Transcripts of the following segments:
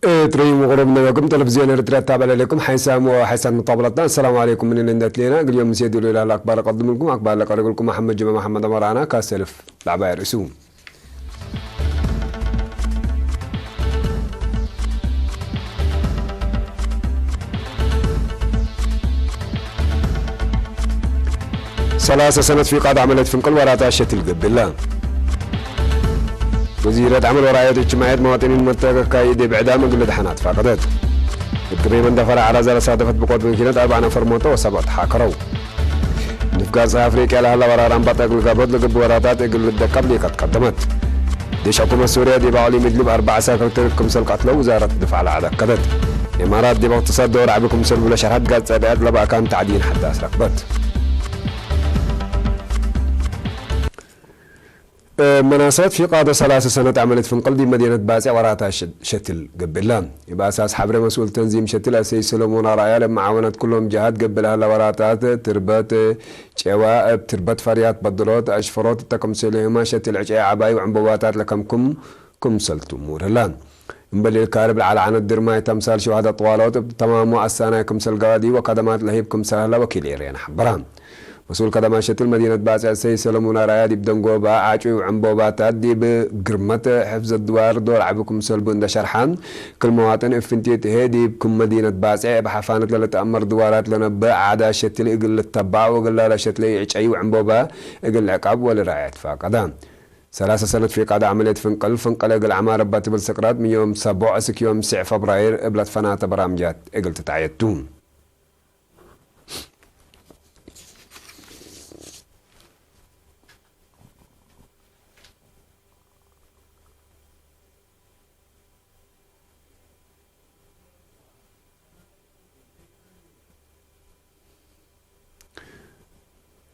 እትርእይዎ ቁሩብ ነበኩም ቴሌቪዝዮን ኤርትራ ኣተባባለለኩም ሓይሳም ወሓይሳም መጣበለትና። ኣሰላሙ ዓለይኩም፣ ምን እንደት ሌና እግልዮም ምስ የድሉ ኢላል ኣክባር ቀድምልኩም ኣክባር ለቀርግልኩም መሐመድ ጀማ መሐመድ ኣመራና ካሰልፍ ላዕባይ ርእሱ። ሰላሳ ሰነት ፊቃድ ዓመለት ፍንቅል ወራታ ሸትል ገብላ። ወዚረት ዓመል ወራየት እጅማየት መዋጥኒን መተከካይ ደብዕዳ ምግል ድሓናት ፋቀደት። እግሪ መንደፈራ ዓራዛ ለሳተፈት ብቆት መኪነት ኣርባዕ ነፈር ሞተ ወሰባት ሓከረው። ንፍጋር ፀሐይ ኣፍሪቃ ለሃላ ወራር ኣምባጣ እግል ጋቦት ለግብ ወራታት እግል ልደቀብ ሊቀት ቀደመት። ዴሽ ሕኩመት ሱርያ ዲብ ኣዕሊ ምድልብ ኣርባዓ ሳክል ትርክ ክምሰል ቀትለው ውዛረት ድፋዕ ለዓድ ኣከደት። ኢማራት ዲብ እቅትሳድ ደወር ዓቢ ክምሰል ብሎ ሸርሐት ጋዝ ጸዳያት ለባእካን ተዕዲን ሓዳስ ረክበት። መናሰበት ፊቃደ ሰላሳ ሰነት ዓመለት ፍንቅል ዲብ መዲነት ባጽዕ ወራታ ሸ-፣ ሸትል ገብላ። እብ ኣሳስ ሓብረ መስኡል ተንዚም ሸትል ኣሰይ ሰሎሞን ኣርኣያ ለመዓወነት ኩሎም ጀሃት ገብላ ህላ ወራታት ትርበት ጨዋ እብ ትርበት ፈርያት በድሮት ኣሽፈሮት ተከምሰልዮማ ሸትል ዕጨይ ዓባይ ወዕንበባታት ለከምኩም ክምሰልቱ ሙር ህላ። እምበሊል ካርብ ለዓለ ዓነት ድርማይ ተምሳል ሸዋህዳ ጠዋሎት እብ ተማሙ ኣሳናይ ክምሰል ገባዲ ወካደማት ለሂብ ክምሰል ህላ ወኪል ኤርያን ሓበራ። መስኡል ከደማ ሸትል መዲነት ባጽዕ ሰይ ሰለሙን ኣርኣያ ዲብ ደንጎባ ዓጩይ ወዕንቦባታት ዲብ ግርመት ሕፍዘ ድዋር ዶር ዓቢ ክምሰልቡ እንደ ሸርሓ፣ ክል መዋጥን እፍንቲት ህየ ዲብ ክም መዲነት ባጽዕ እብ ሓፋነት ለልትኣመር ድዋራት ለነብእ ዓዳ ሸትል እግል ልተባዕ ወግላላ ሸትለ ይዕጨይ ወዕንቦባ እግል ዕቃብ ወልራዕያ ትፋቀዳ። ሰላሳ ሰነት ፊቃዳ ዓመልየት ፍንቅል፣ ፍንቅል እግል ዓማር እባ ትብል ስቅራት ምን ዮም ሰቦዕ እስክ ዮም ስዕ ፈብራይር እብለት ፈናተ በራምጃት እግል ትታዕየቱ።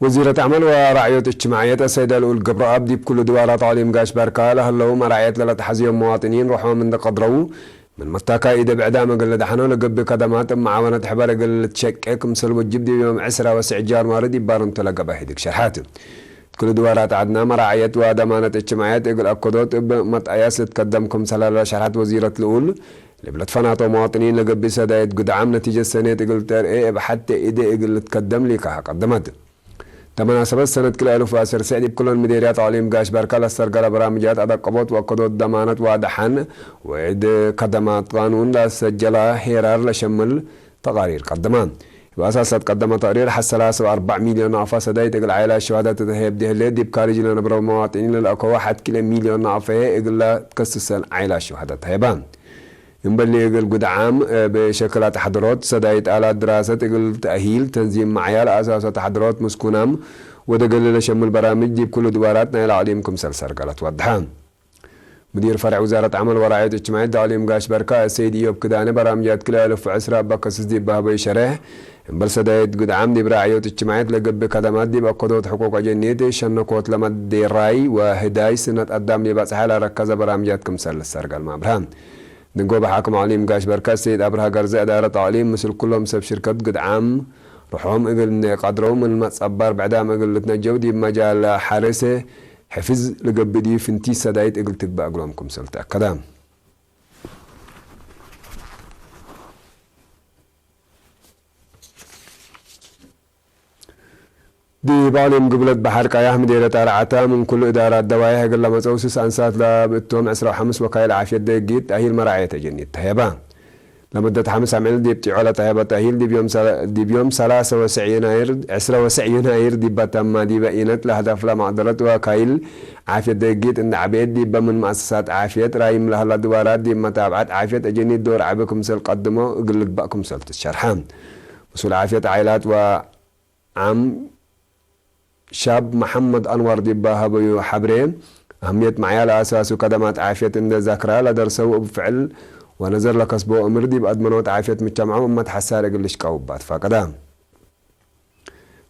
ወዚረት ኣዕማል ወራዕዮት እጅትማዕየት ኣሰይዳ ልኡል ገብረኣብ ዲብ ኩሉ ድዋራት ኣዕሊም ጋሽ ባርካ ለሀለው መራዕየት ለለትሓዝዮም መዋጥኒን ርሖም እንደ ቀድረው ምን መታካ ኢደ ብዕዳም እግል ልዳሕኖ ለገብእ ከደማት እብ መዓወነት ሕበር እግል ልትሸቄ ክምሰል ወጅብ ዲብ ዮም ዕስራ ወስዕ ጃንዋሪ ዲብ ባርንቶ ለገብአ ህድግ ሸርሓት። ኩሉ ድዋራት ዓድና መራዕየት ወደማነት እጅትማዕየት እግል ኣከዶት እብ መጥኣያስ ልትከደም ክምሰል ለሸርሐት ወዚረት ልኡል፣ ልብለት ፈናቶ መዋጥኒን ለገብእ ሰዳይት ጉድዓም ነቲጀት ሰኔት እግል ተርኤ እብ ሐቴ ኢዴ እግል ልትከደም ሊካሃ ቀደመት። ተመናሰበት ሰነት ክልኤ እልፍ ወዐሰርተ ዲብ ኩለን ምዴርያት ኣዕሊም ጋሽ ባርካ ለስተርገለ በራምጃት ኣደቀቦት ወአከዶት ደማነት ወአደሓን ወዕድ ከደማት ቃኑን ለሰጀላ ሄራር ለሸምል ተቃሪር ቀደማ። እብ ኣሳሳት ቀደመ ተቅሪር ሐሰላ ሰብ ኣርባዕ ሚልዮን ናቅፋ ሰዳይት እግል ዓይላ ሸዋዳ ተተሄብ ደህሌ ዲብ ካሪጅ ለነብረው መዋጥኒን ለልአከዋ ሐት ኪለ ሚልዮን ናቅፈ እግል ለትከስሰን ዓይላ ሸዋዳ ተሄባ። እምበሊ እግል ጉድዓም እብ ሸክል ኣተሕድሮት ሰዳይት ኣላት ድራሰት እግል ተእሂል ተንዚም መዓያል ኣሳስ ኣተሕድሮት ምስኩናም ወደ ገለ ለሸምል በራምጅ ዲብ ኩሉ ድዋራት ናይ ለኣዕሊም ክምሰል ሰርገለት ወድሓ። ሙዲር ፈርዕ ውዛረት ዓመል ወራዕየት እጅትማዕየት ዳዕሊም ጋሽ በርካ እሰይድ ኢዮብ ክዳነ በራምጃት ክልኤ እልፍ ዕስራ እባ ከስስ ዲብ ባህበይ ሸረሕ እምበል ሰዳይት ጉድዓም ዲብ ራዕዮት እጅትማዕየት ለገብእ ከደማት ዲብ ኣኮዶት ሕቁቅ ጀኒት ሸነኮት ለመዴራይ ወህዳይ ስነት ኣዳም ዲብ ኣጽሓ ለረከዘ በራምጃት ክምሰል ሰርገል ማብርሃ። ድንጎ ብሓክም ኣዕሊም ጋሽ በርካት ሰይድ ኣብርሃ ገርዘ እዳረ ተዕሊም ምስል ኩሎም ሰብ ሽርከት ግድዓም ርሖም እግል ንቀድረው ምን መጸባር ብዕዳም እግል ልትነጀው ዲብ መጃል ሓርስ ሕፍዝ ልገብእ ዲብ ፍንቲ ሰዳይት እግል ትግባእ እግሎም ክምሰል ተኣከዳ። ዲብ ኣዕሊም ግብለት በሓር ቃያሕ ምዴርየት ኣርዓታ ምን ኩሉ እዳራት ደዋይሕ እግል ለመጸው ስስ ኣንሳት ለብእቶም ዕስራ ወሐምስ ወካይል ዓፍየት ደጊት ኣሂል መራዕየት ተጀኒት ተሄባ። ለመደት ሓምስ ኣምዕል ዲብ ጢዖ ለተሄበ ተሂል ዲብ ዮም ሰላ-፣ ዲብ ዮም ሰላሰ ወስዕ ዩናይር፣ ዕስራ ወስዕ ዩናይር ዲብ በተማ ዲበ ኢነት ለህደፍ ለማዕደረት ወካይል ዓፍየት ደጊት እንደ ዓብየት ዲበ ምን መኣሰሳት ዓፍየት ራይም ለህላ ድዋራት ዲብ መታብዓት ዓፍየት ተጀኒት ዶር ዓቢ ክምሰል ቀድሞ እግል ልግባእ ክምሰል ትሸርሐ። መስኡል ዓፍየት ዓይላት ወ ዓም ሻብ መሐመድ ኣንዋር ዲባ ሀበዩ ሐብሬ፣ አህምየት መዕያል አሳሱ ከደማት ዓፍየት እንደ ዛክራ ለደርሰው እብ ፍዕል ወነዘር ለከስቦ እምር ዲብ አድመኖት ዓፍየት ምቻምዖም እመት ሐሳር እግል ልሽቀው እባ ትፋቀዳ።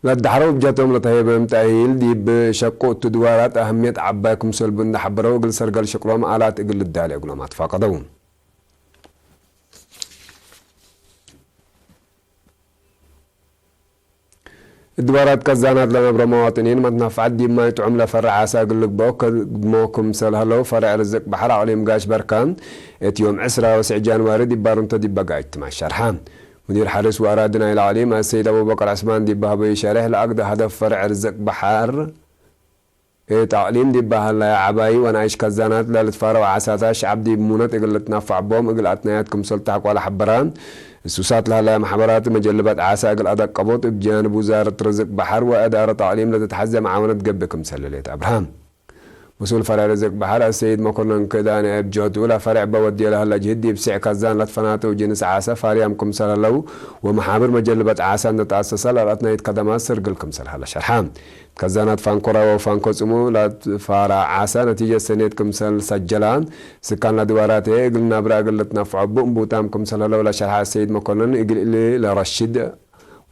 ለዳሕረው እብ ጀቶም ለተሄበ እምጣሂል ዲብ ሸቁ እቱ ድዋራት አህምየት ዓባይ ክምሰልቡ እንደ ሐበረው እግል ሰርገል ሽቅሎም አላት እግል ልዳለ እግሎም አትፋቀደው። እድባራት ከዛናት ለነብረ መዋጥኒን መትናፍዓት ዲብ ማይ ጥዑም ለፈርዕ ዓሳ እግል ልግበኦ ከድሞ ክምሰል ሀለው ፈርዕ ርዝቅ በሐር አቅሊም ጋሽ በርካን እት ዮም ዕስራ ወስዕ ጃንዋሪ ዲብ ባርንቶ ዲብ በጋይት ትማል ሸርሐ። ሙዲር ሐርስ ወአራዲ ናይለ አቅሊም አሰይድ አቡበከር ዑስማን ዲብ በሀበዩ ሸርሕ ለአግደ ሀደፍ ፈርዕ ርዝቅ በሐር እት አቅሊም ዲብ በሀላየ ዐባይ ወነኣይሽ ከዛናት ለልትፋረው ዓሳታት ሸዐብ ዲብ ሙነት እግል ልትናፋዕ ቦም እግል አትናያት ክምሰል ተሐቋለ ሐበራ። እሱሳት ለሀላየ ማሕበራት መጀልበት ዓሳ እግል አደቀቦት እብ ጃንብ ውዛረት ርዝቅ በሐር ወእዳረት አቅሊም ለትትሐዘ መዓወነት ገብእ ክምሰል ለሌት አብርሃም። መስኡል ፈርዕ ርዝቅ በሐር አሰይድ መኮነን ክዳነ እብ ጀህቱ ለፈርዕ በወድዮ ለሀለ ጅህድ ዲብ ስዕ ከዛን ለትፈናተው ጅንስ ዓሳ ፋርያም ክምሰል ሀለው ወመሓብር መጀልበት ዓሳ እንደ ተአሰሰ ለአትናይት ከደማት ስርግል ክምሰል ሀለ ሸርሐ። ከዛናት ፋንኮራ ወፋንኮ ጽሙ ለትፋራ ዓሳ ነቲጀት ሰኔት ክምሰል ሰጀላ። ስካን ለድዋራተ እግል ናብራ እግል ልትነፍዖ ብእንቡታም ክምሰል ሀለው ለሸርሐ ሰይድ መኮነን እግል እሊ ለረሽድ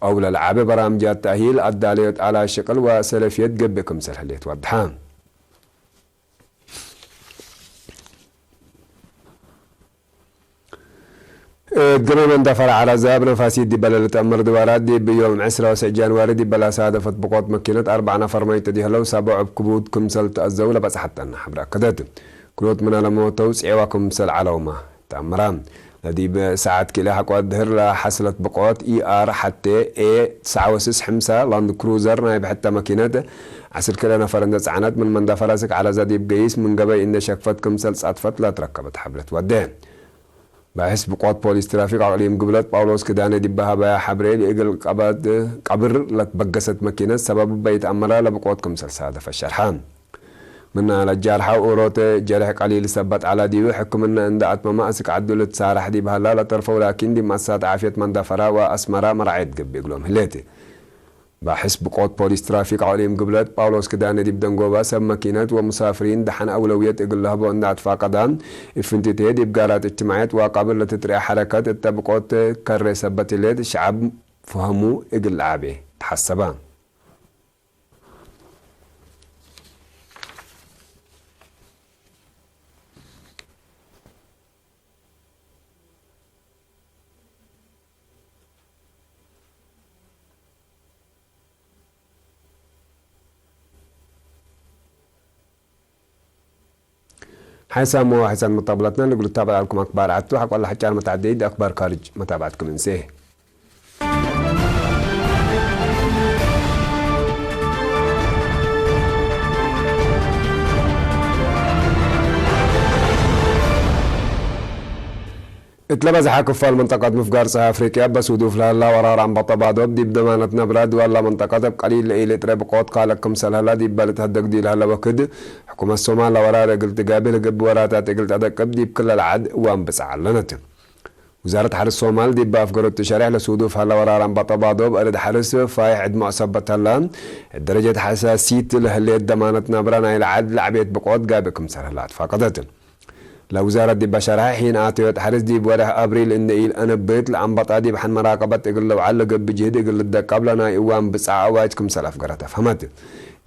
አው ለለዓበ በራምጃት ተእሂል አዳለዮት አላ ሽቅል ወሰለፍየት ገብእ ክምሰል ህሌት ወድሐ። እግሪ መንደፈር ዐላዛ እብ ነፋሲት ዲበ ለልትአመር ድባራት ዲብ ዮም ዕስራ ወሰዕ ጃንዋሪ ዲበ ለሳደፈት ብቆት መኪነት አርበዕ ነፈር መይት ዲህለው ሰቦዕ እብ ክቡድ ክምሰል ተአዘው ለበጽሐት ጠና ሐብር አከደት። ክሎት ምነ ለሞተው ጽዔዋ ክምሰል ዐለውማ ተአምራ። ለዲብ ሰዓት ኪለ ሐቆ ድህር ለሐስለት ብቆት ኢአር ሐቴ ኤ ትስዓ ወስስ ሕምሳ ላንድ ክሩዘር ናይ ብሕተ መኪነት ዐስር ኪሎ ነፈር እንደ ጸዕነት ምን መንደፈር አስክ ዐላዛ ዲብ ገይስ ምን ገበይ እንደ ሸክፈት ክምሰል ጻትፈት ለትረከበት ሐብረት ወደ። ባሕስ ብቆት ፖሊስ ትራፊክ አቅሊም ግብለት ጳውሎስ ክዳነ ዲበ ሀበያ ሐብሬ ለእግል ቀበድ ቀብር ለትበገሰት መኪነት ሰበብ በይት አመራ ለብቆት ክምሰል ሳደፈ ሸርሐ። ምና ለጃርሐው ኡሮተ ጀርሕ ቀሊል ሰበት ዐላ ዲቡ ሕክምና እንደ አትመማ እስክ ዐዱ ልትሳራሕ ዲብ ሀላ ለተርፈው ላኪን ዲብ መአሳት ዓፍየት መንደፈራ ወአስመራ መራዐየት ገብእ እግሎም ህሌት። ባሕስ ብቆት ፖሊስ ትራፊክ አቅሊም ግብለት ጳውሎስ ክዳነ ዲብ ደንጎባ ሰብ መኪነት ወሙሳፍሪን ደሐን አውለውየት እግል ለህቦ እንደ አትፋቀዳ፣ እፍንቲቴ ዲብ ጋራት እጅትማዕየት ወአቃብር ለትትርኤ ሐረከት እተ ብቆት ከሬ ሰበት ህሌት ሸዐብ ፈሀሙ እግል ለአቤ ተሐሰባ። ሓይሳሞ ሓይሳን መጣብላትና ንግሉ ታበል ኣልኩም ኣክባር ዓቱ ሓቋላ ሓጫር መታዕደይድ ኣክባር ካርጅ መታብዓትኩም እንሴ። እት ለበዝሐ ክፋል መንጠቀት ምፍጋር ጸሃ አፍሪቅያ በስዱፍ ለህላ ወራር አንበጠ ባዶብ ዲብ ደማነት ነብራ ድዋላ መንጠቀት እብ ቀሊል ለኢልጥረ ብቆት ካልእ ክምሰል ህላ ዲብ በልት ህደግ ዲ ለህለ ወክድ፣ ሕኩመት ሶማል ለወራር እግል ትጋቢ ለገብእ ወራታት እግል ተደቅብ ዲብ ክለ ለዓድ እዋን ብጽዓ አለነት። ውዛረት ሐርስ ሶማል ዲብ አፍገረቱ ሸሬሕ ለስዱፍ ህላ ወራር አንበጠ ባዶብ እርድ ሐርስ ፋይሕ ዕድመ ሰበት ህላ፣ እት ደረጀት ሐሳሲት ለህሌት ደማነት ነብራ ናይ ለዓድ ለዕቤት ብቆት ጋቢ ክምሰል ህላ አትፋቀደት። ለውዛረት ዲበ ሸርሐ ሒን አተዮት ሐርስ ዲብ ወርሕ አብሪል እንደ ኢልአነብት ለአንበጣ ዲብ ሐን መራቀበት እግል ለውዓል ለገብእ ጅህድ እግል ልደቀብ ለናይ እዋን ብጽዓ አዋጅ ክምሰል አፍገረት አፍሀመት።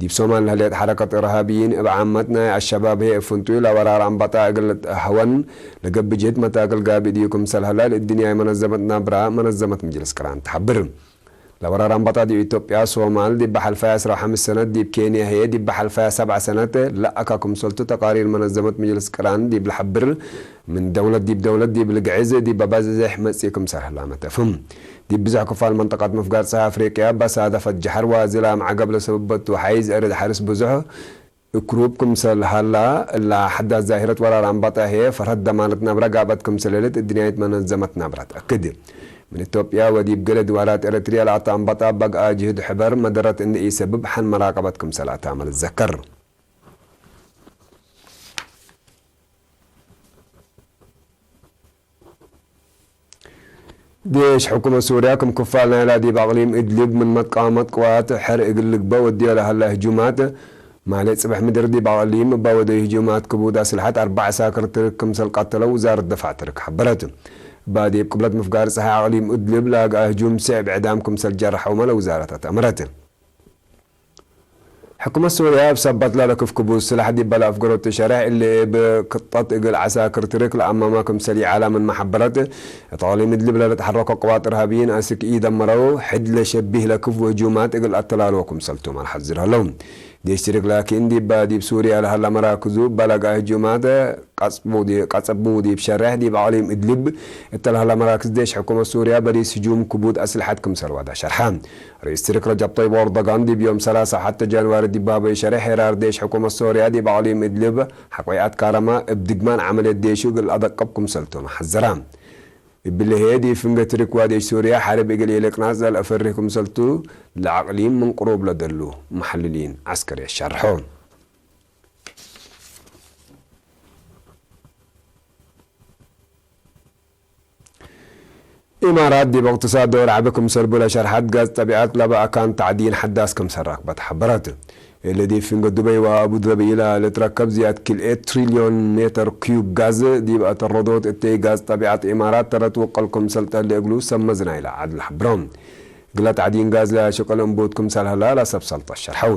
ዲብ ሶማል ለህሌት ሐረከት እርሃብይን እብ ዓመት ናይ አሸባብ ህዬ እፍንቱይ ለወራር አንበጣ እግል ልትአህወን ለገብእ ጅህድ መታክል ጋብእ ዲዩ ክምሰል ህላ ለእድንያይ መነዘመት ናብራ መነዘመት ምጅልስ ቅራን ተሐብር። ለወራር አንበጣ ዲብ ኢትዮጵያ፣ ሶማል ዲብ ሐልፋያ ዐስራ ወሐምስ ሰነት፣ ዲብ ኬንያ ህዬ ዲብ ሐልፋያ ሰብዓ ሰነት ለአካ ክምሰልቱ ተቃሪር መነዘመት ምጅልስ ቅራን ዲብ ለሐብር፣ ምን ደውለት ዲብ ደውለት ዲብ ልግዕዝ ዲብ በባዝሕ መጽእ ክምሰል ህላ መተፍም። ዲብ ብዞሕ ክፋል መንጠቀት ምፍጋር ጸሃ አፍሪቅያ በሳደፈት ጀሐር ወዝላም ዐገብ ለሰብበቱ ሐይዝ እርድ ሐርስ ብዙሕ እክሩብ ክምሰል ሀላ፣ እላ ሐዳስ ዛሂረት ወራር አንበጣ ህዬ ፈርሀት ደማነት ነብረ ጋበት ክምሰል ህሌት እድንያይት መነዘመት ነብረ ተአክድ። ምን ኢትዮጵያ ወዲብ ገሌ ድዋላት ኤረትርያ ለአተ አንበጣ በግአ ጅህድ ሕበር መደረት እንደ ኢሰብብ ሐን መራቀበት ክምሰል አታመ ልዘከር። ዴሽ ሕኩመት ሱርያ ክም ክፋል ናይላ ዲብ አቅሊም እድሊብ ምን መጥቃመት ቅዋት ሕር እግል ልግበእ ወድዮ ለሀለ ህጁማት፣ ማሌ ጽብሕ ምድር ዲብ አቅሊም እባ ወደዩ ህጁማት ክቡድ አስልሐት አርበዕ ዐሳክር ትርክ ክምሰል ቀተለው ውዛረት ደፋዕ ትርክ ሐበረት። እባ ዲብ ቅብለት ምፍጋር ጸሓይ አቅሊም እድሊብ ለአግአ ህጁም ስዕ ብዕዳም ክምሰል ጀረሐውመ ለውዛረት አትአመረት። ሕኩመት ሶርያ ኣብ ሰባት ላለክፍ ክቡስ ስላሕ ዲበላ ኣፍገሮት ሸርሕ እለ ብክጠት እግል ዓሳክር ትርክ ለኣማማ ክምሰል ይዓላ ምን መሓበረት እተቕሊም እድልብ ለለተሐረኮ ቅዋት እርሃብይን ኣስክ ኢደመረው ሕድ ለሸቢህ ለክፍ ወህጁማት እግል ኣተላልዎ ክምሰልቱ መልሓዝር ኣለው። ዴሽ ትርክ ላኪን ዲባ ዲብ ሱርያ ለሃላ መራክዙ ባላጋ ህጁማት ቀጽቡ ዲ-፣ ቀጸቡ ዲብ ሸርሕ ዲብ ኣቕሊም እድልብ እተልሃላ መራክዝ ዴሽ ሕኩመት ሱርያ በሊስ ህጁም ክቡድ ኣስልሓት ክምሰል ዋዳ ሸርሓ። ርኢስ ትርክ ረጀብ ጠይብ ኤርዶጋን ዲብ ዮም ሰላሳ ሐተ ጃንዋሪ ዲብ ሃበዩ ሸርሕ ሄራር ዴሽ ሕኩመት ሶርያ ዲብ ኣቕሊም እድልብ ሐቆይ ኣትካረማ እብ ድግማን ዐመልየት ዴሹ እግል ኣደቀብ ክምሰልቶም ሐዘራ። እብልሄ ዲብ ፍንገ ትርክ ዋዴሽ ሶርያ ሐርብ እግል የለቅናጽ ለልአፈርህ ክምሰልቱ ለኣቕሊም ምን ቅሩብ ለደሉ መሐልሊን ዐስከሪ የሻርሖ። ኢማራት ዲብ እቅትሳድ ዶር ዐቢ ክምሰል ቡለ ሸርሐት ጋዝ ጠቢዐት ለበ ኣካን ተዕዲን ሐዳስ ክምሰል ረክበት ሐበረት። እሊ ዲብ ፍንገ ዱበይ ወአቡ ዳቢ ኢላ ልትረከብ ዝያድ ክልኤ ትሪልዮን ሜተር ኪዩብ ጋዝ ዲብ አተረዶት እተይ ጋዝ ጠቢዐት ኢማራት ተረት ውቀል ክምሰል ጠሊ እግሉ ሰመዝና ኢላ ዓድል ሐብሮም። እግለ ተዕዲን ጋዝ ለሽቅል እንቡት ክምሰል ሀላ ለሰብ ሰልጠት ሸርሐው።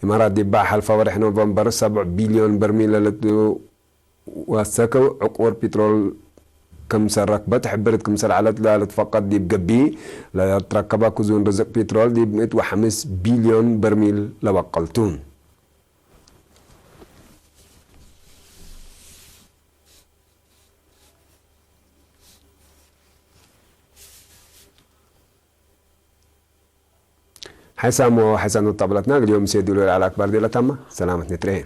ኢማራት ዲባ ሐልፋ ወርሕ ኖቨምበር ሰብዕ ቢልዮን በርሚል ለልት ወሰክ ዕቁር ፒትሮል ክምሰል ረክበት ሕብርት ክምሰል ዐለት ለልትፈቀድ ዲብ ገቢ ለልትረከበ ክዙን ርዝቅ ፒትሮል ዲብ ምእት ወሐምስ ቢልዮን በርሚል ለበቀልቱ። ሐሳሞ ሐሳኖት ጣብለትና እግል ዮም ሴዱሉ ለዐለ አክባር ዴለታማ ሰላመት ንትረኤ።